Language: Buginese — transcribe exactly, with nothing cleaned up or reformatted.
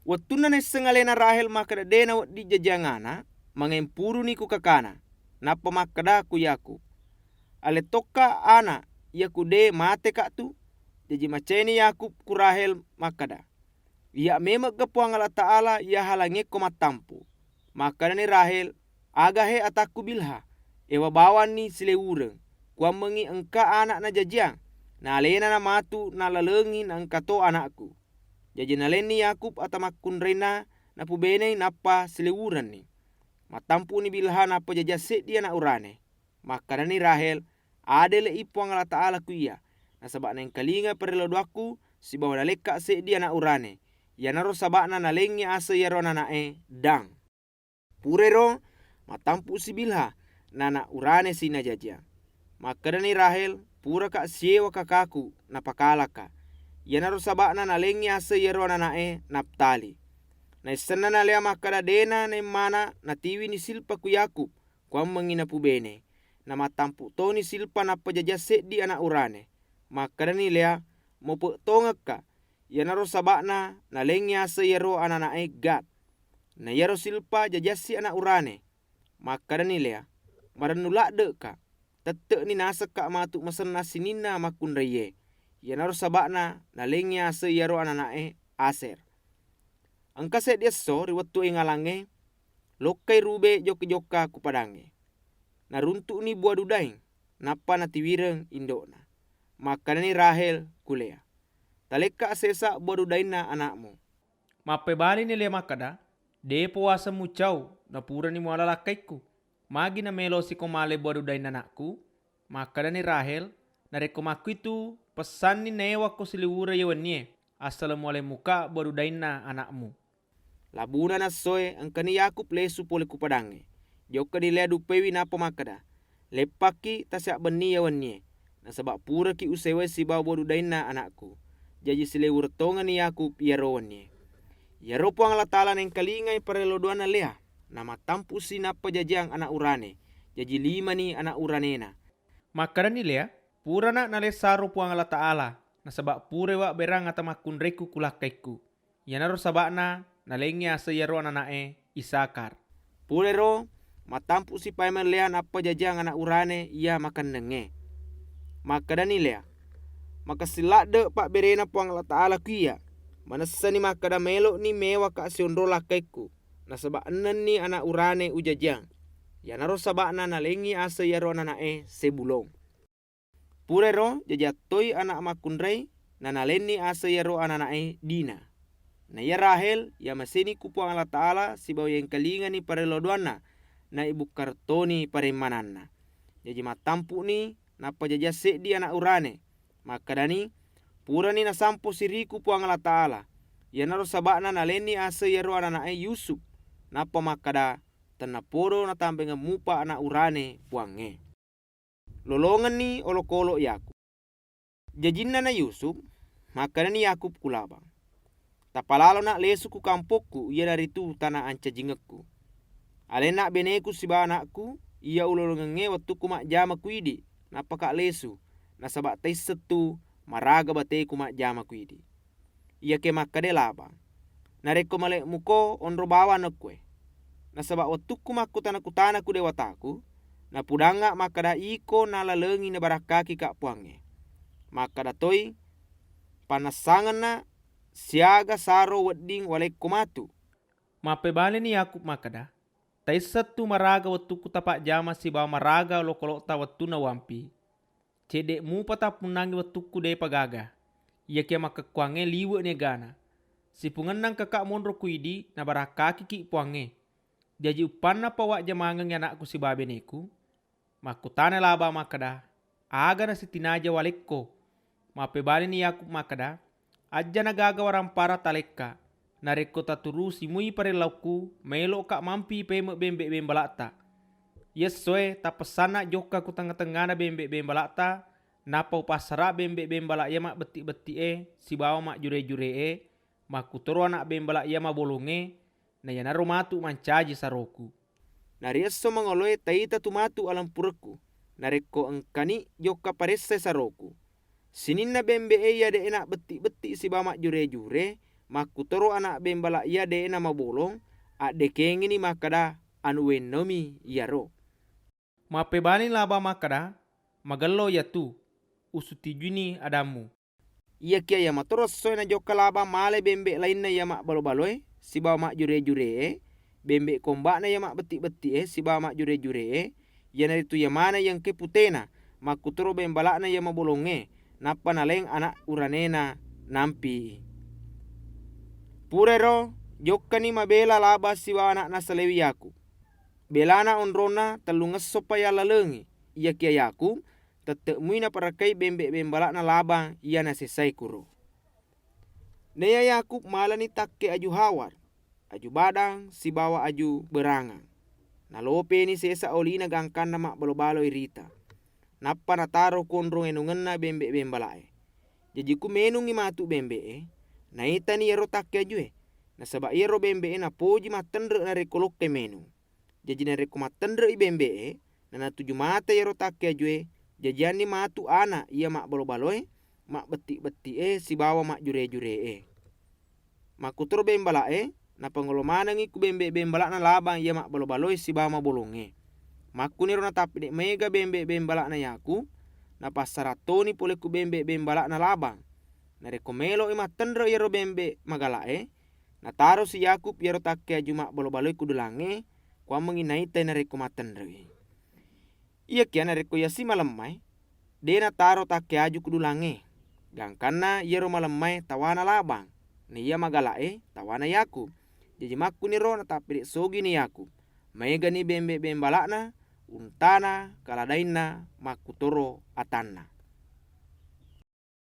Wettunna naisseng alena Rahel makkeda dé' nawedding jajiang ana', mangempuruni ku kakana, nappa makkeda ku Yakub, "Alettokka ana' iya ku dé' mateka' tu?" Jaji macaini Yakub ku Rahel makkeda, "Iya' memegga Puang Allataala iya halangekko mattampu." Makkedani Rahel, "Aga he atakku Bilha, ewa bawanni silewureng, kuammengngi engka ana' najajiang, na alena namatu nallalengngi naengkato ana'ku." Jaji nalenni Yakub ata makkunrainna napubénéi nappa silewurenni. Mattampu'ni Bilha nappa jajiang séddi ana' urané. Makkedani Rahel, "Adélé'i Puang Allataala ku iyya, nasaba' naéngkalingai parello doakku sibawa nalekka' séddi ana' urané." Iyanaro saba'na nalengngi aseng iyaro anana'é Dan. Purairo mattampu'si Bilha, na ana' urané si najajiang. Makkedani Rahel, "Puraka' siéwa kakaku napakalaka." Iyanaro saba'na nalengngi aseng iyaro anana'é Naftali. Naissenna na Léa makkeda dé'na naémmana natiwini Silpa ku Yakub, kuammengngi napubéné. Namattampu toni Silpa nappa jajiang séddi ana' urané. Makkedani Léa, "Mope' tongekka." Iyanaro saba'na nalengngi aseng iyaro anana'é Gad. Na iyaro Silpa jajiassi ana' urané. Makkedani Léa, "Marennu ladde'ka, tette'ni nasekka matu masenna sininna makkunraié." Iyanaro saba'na nalengngi aseng iyaro anana'é Aser. Engka séddi esso ri wettu éngalangngé, lokkai Rubé jokka-jokka ku padangngé. Naruntu'ni buah dudaing, nappa natiwireng indo'na. Makkedani Rahel ku Léa, "Talekka' sésa buah dudainna ana'mu." Mappébalini Léa makkeda, "Dé'po waseng mucau, napurani muala lakkaikku. Magi namélo siko malé buah dudainna ana'ku?" Makkedani Rahel, "Narékko makkuitu, pessanni naéwakko siliwureng iya wennié, assaleng mualé muka buah dudainna ana'mu." Labuna nassoé, engkani Yakub lésu polé ku padangngé. Jokkani Léa duppéiwi nappa makkeda, "Leppakki tasiabbenni iya wennié, nasaba' puraki uséwai sibawa buah dudainna ana'ku." Jaji silewureng tongenni Yakub iyaro wennié. Iyaro Puang Allataala naéngkalingai parello doanna Léa, namattampu'si nappa jajiang ana' urané. Jaji limani ana' uranéna. Makkedani Léa, "Purana' nalessaro Puang Allataala, nasaba' purai wabbérang ata makkunraikku ku lakkaikku." Iyanaro saba'na nalengngi aseng iyaro anana'é Isakhar. Purairo mattampu'si paimeng Léa nappa jajiang ana' urané iya makennengngé. Makkedani Léa, "Makessing ladde' pabbéréna Puang Allataala ku iyya. Manessani makkeda mélo'ni méwaka' sionrong lakkaikku, nasaba' ennenni ana' urané ujajiang." Iyanaro saba'na nalengngi aseng iyaro anana'é Zebulon. Purairo jajiang toi ana' makkunrai, nanalenni aseng iyaro anana'é Dina. Na iya Rahel, iya maseni ku Puang Allataala sibawa iya éngkalingani parello doanna, na ibukkareng toni parémmananna. Jaji mattampu'ni, nappa jajiang séddi ana' urané. Makkedani, "Purani nasampo siriku Puang Allataala." Iyanaro saba'na nalenni aseng iyaro anana'é Yusuf, nappa makkeda, "Tennapodo natambengeng mupa ana' urané Puangngé." Lolongenni olokolo Yakub. Jajinnana Yusuf, makkedani Yakub ku Laban, "Tapalalona' lésu ku kampokku, iyanaritu tana ancajingekku. Aléna' bénéku sibawa ana'ku, iya ulolongengngé wettukku majjama ku idi', nappaka' lésu, nasaba' taissettu maraga batéku majjama ku idi'." Iyakiya makkeda Laban, "Narékko malé' muko onro bawang okkoé. Nasaba' wettukku makkutana-kutana ku déwataku, napudangnga' makkeda iko nalalengi nabarakkakika' Puangngé. Makkeda toi, pannassangenna' siaga saro wedding walekko matu." Mappébalini Yakub makkeda, "Taissettu maraga wettukku tapajjama sibawa maraga olokolo'ta wettunna uwampi. Cedde' mupa tappunnangngi wettukku dé'pa gaga. Iyakiya makkekkuwangngé liwe'ni égana. Sipungenna engkaka' monro ku idi', nabarakkakiki' Puangngé. Jaji uppannapa wajjamangengngi ana'ku sibawa bénéku?" Makkutana Laban makkeda, "Aga nasitinaja walekko?" Mappébalini Yakub makkeda, "Ajjana gaga waramparang talekka'. Narékko taturusi mui paréllaukku, maélo'ka' mampi pémeng bémbé-bémbala'ta. Iyessoé tapessanna' jokka ku tengnga-tengngana bémbé-bémbala'ta, nappa upassara' bémbé-bémbala' iya mabbetti-betti'é sibawa majjuré-juré'é, makkutoro ana' bémbala' iya mabolongngé, na iyanaro matu mancaji saroku. Nariésso mangoloé taita tu matu alempurekku, narékko engkani jokka paréssai saroku. Sininna bémbé'é iya dé'é nabbetti-betti sibawa majjuré-juré, Makkutoro ana' bembala iya de'na mabolong, addekengini makkada, "Anu wennomi iyaro." Mappebani Labang makkada, "Magello iyatu, usutijuni adammu." Iyakiya iya matoro essoe najokka Labang male bembe' lainna iya mabbalo-baloe sibawa majjure-jure'e, bembe' komba'na iya mabbetti-betti'e sibawa majjure-jure'e, iyanaritu iya maneng iya engkae putena, makkutoro bembala'na iya mabolongnge, nappa naleng ana' uranena nampi'i. Purairo jokkani mabela Labang sibawa ana'na Lewi Yakub. Belana onronna tellungessoppa yallalengngi, iyakiya Yakub tette'mui naparakkai bembe' bembala'na Labang iya nasessai kuro. Naiya Yakub malani takke aju hawar, aju badang sibawa aju berangang. Nalopeni sesa olina gangkanna mabbalo-baloi rita. Nappa nataro konrong enungenna bembe' bembala'e. Jaji ku menungngi matu bembe'e, naitani iyaro takke ajue, nasaba' iyaro bembe'e napoji mattenre' narekko lokkai menung. Jaji narekko mattenre'i bembe'e, nanatuju mata iyaro takke ajue, jajianni matu ana' iya mabbalo-baloe, mabbetti-betti'e sibawa majjure-jure'e. Makkutoro bembala'e, napangolo manengngi ku bembe' bembala'na Labang iya mabbalo-baloe sibawa mabolongnge. Makkuniro natappede' maega bembe' bembala'na Yakub, napassarang toni pole ku bembe' bembala'na Labang. Narekko melo'i mattenre' iyaro bembe' magala'e, natarosi Yakub iyaro takke aju mabbalo-baloe ku dulangnge, kuammengngi naitai narekko mattenre'i. Iyakiya narekko yasi malemmae, de' nataro takke aju ku dulangnge, gangkanna iyaro malemmae tawana Labang, naiya magala'e tawana Yakub. Jaji makkuniro natappede' sogini Yakub, maegani bembe' bembala'na, untana, kaladainna, makkutoro atanna.